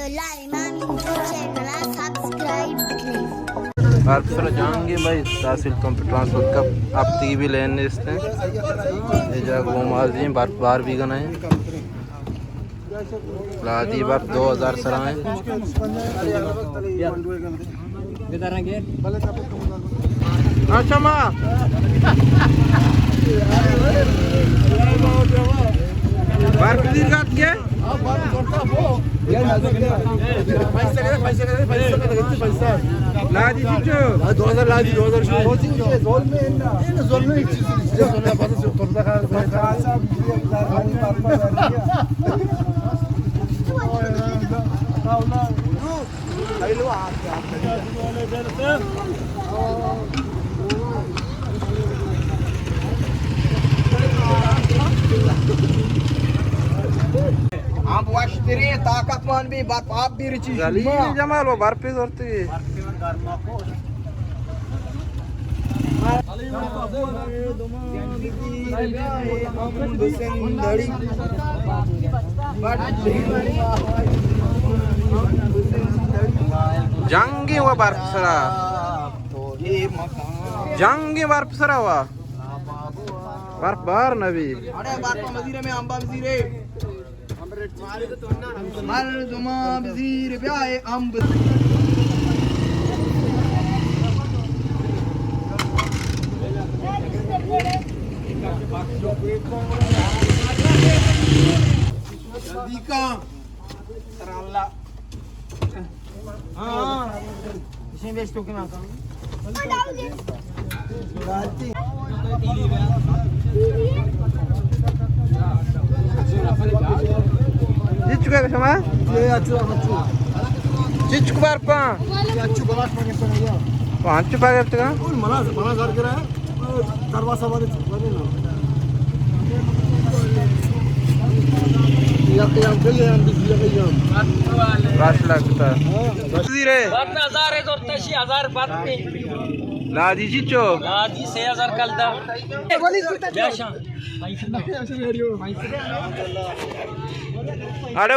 اللہ امام info channel ءَ سبسکرائب بکنیں۔ برف سرا جانگیں بھائی، تحصیل پمپ ٹرانسپورٹ کا، ہفتگی بھی لین نیست ہیں۔ یہ جا گومازی ہیں، برف بار بھی گنا ہے۔ لادی برف دو ہزار سرا ہیں۔ اچھا ما۔ برف دیر گات کے؟ لادی چیچو؟ دو ہزار لادی، دو ہزار شو۔ ظلم ہے، ظلم ہے، چیز نہیں۔ ہم وشتریں طاقتمان بی، برف آپ بی رچی۔ جلیل جمال و برف زورتی۔ جنگی و برف سرا۔ جنگی برف سرا و برف بار نبی۔ اڑے برف مزیرے میں امبا مزیرے۔ مردماں بزیر بیائے امب۔ جلدی کن۔ ہاں۔ چچو کا شما؟ چچو بار پا؟ پانچ پا گرتگا؟ راش لگتا۔ زیرے۔ ہزار ہے، دور تشی ہزار بات پہ۔ لادی چچو؟ لادی سے ہزار کل دا۔ اڑے